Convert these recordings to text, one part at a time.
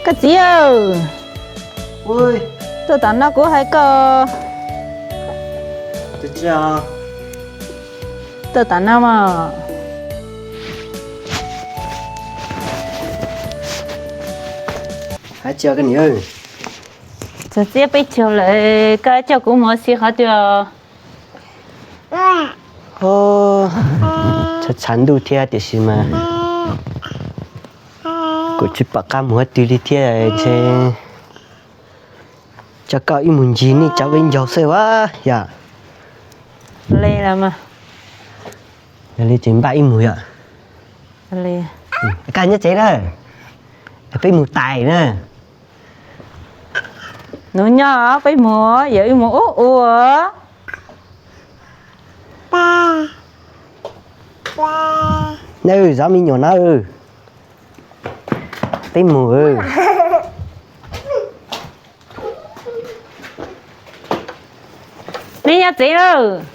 Koj txiv, tuaj tom no kuv hais koj. Tuaj tom no mas. Txog txiab peb caug lawm, koj coj kuv mus ua si qhov twg? Tshav tshav ntuj thiab tiam sis mas kuv tsis pom qab mus qhov twg li thiab ntshe coj koj ib mus ncig nej cov viv ncaus xwb as yom. Yog li ces npaj ib mus yom. Koj nyob tsev na, peb mus tais na. Nus nyob peb mus, yog wb mus ub ua. Neb zov me nyuam na, peb mus. Neb nyob tsev lawm.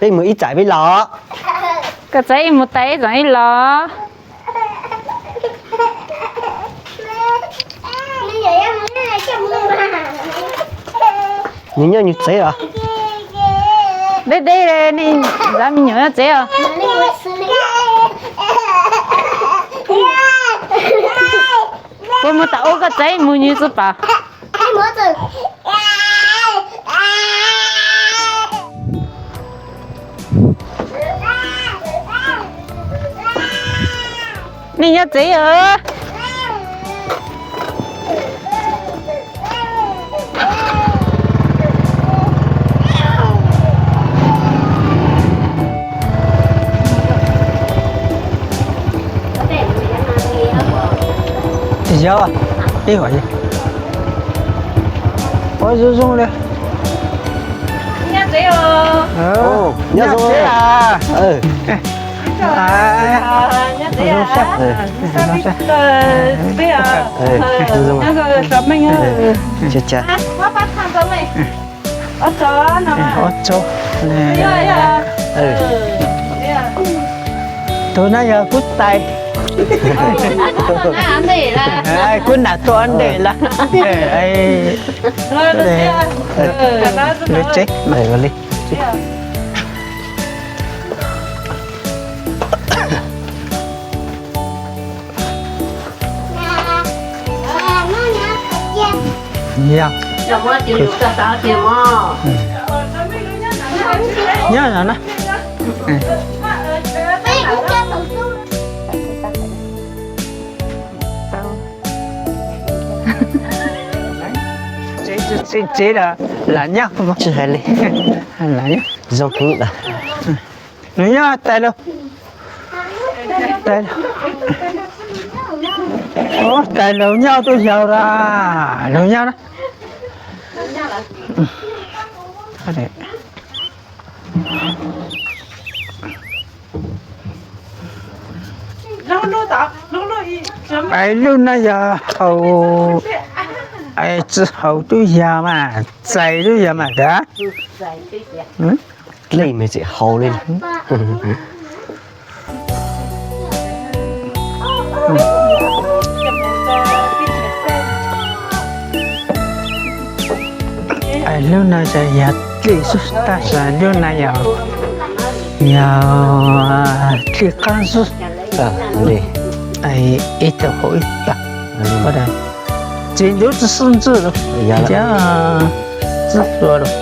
Peb mus ib txais peb los. Koj txawm ib mus tais ib txais ib los. Nws nyob nws tsev os. Deb deb li, nej zov me nyuam nyob tsev os. Puas mus tom ub koj txawm mus nws tsis pom. Nej nyob tsev os. Yog, ib hom, ua zoo zoo li. Nyob tsev os. Nyob tsev a. Nyob tsev a. Ob tsob. Tus no yog kuv tais. Kuv nam tuaj ua ntej lawm. Lawv tsev. Yog. Nyob no na. Tsev los lam nyob. Tsis hais li. Zoo heev lawm. Nws nyob tais laug. Tais laug, tais laug nyob twb yog lawm, laug nyob na. Es lub no yog haus, es tsis haus twb yog mas, txais twb yog mas kawg. Dlej me tseem haus li. Lub no yog dlej xwb tab sis lub no yog, yog dlej qaab xwb. Ib tug haus ib tug. Tsis ntub tsis xub ntswj lawm, tsis xub ntswj lawm.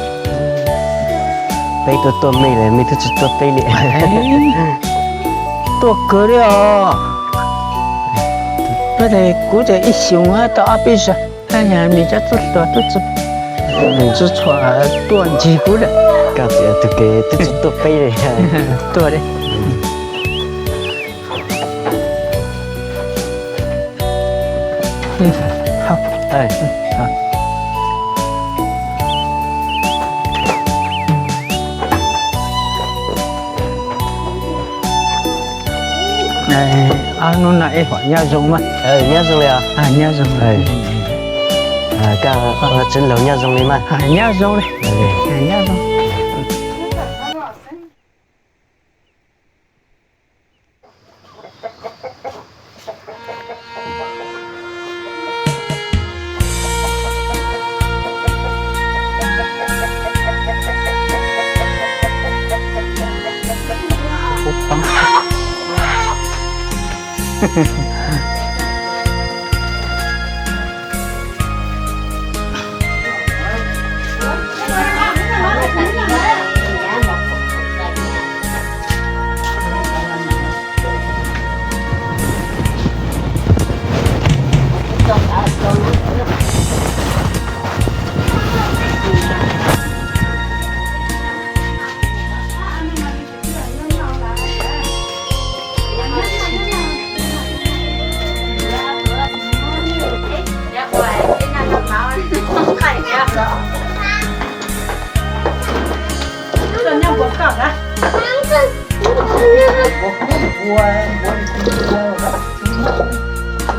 Peb tuaj tuaj mej lawm, mej twb tsis tuaj peb li. Tuaj kawg li os. Peb kuv ces ib xyoos tau ob peb zaug, tab yog mej cov txwj hluas twb tsis tshua tuaj ncig kuv lawm. Koj txiv tus kev twb tsis tuaj peb li. Tuaj li. Ob hnub no ib huam nyob zoo mas. Nyob zoo li os. Nyob zoo. Koj tsev laug nyob zoo li mas. Nyob zoo li. Nyob zoo.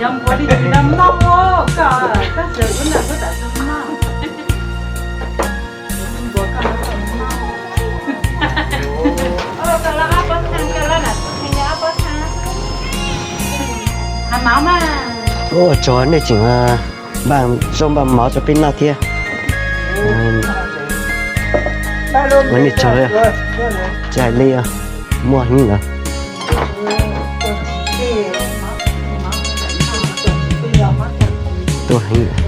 Yog npuav li tsis noj mog, koj, koj txawm ub nta koj tam tus noj. Ua tsaug nej tseem npaj zaub npaj mov rau peb noj thiab. Ua nej tsaug, tsis hais li, muaj heev lawm. Tuaj heev lawm.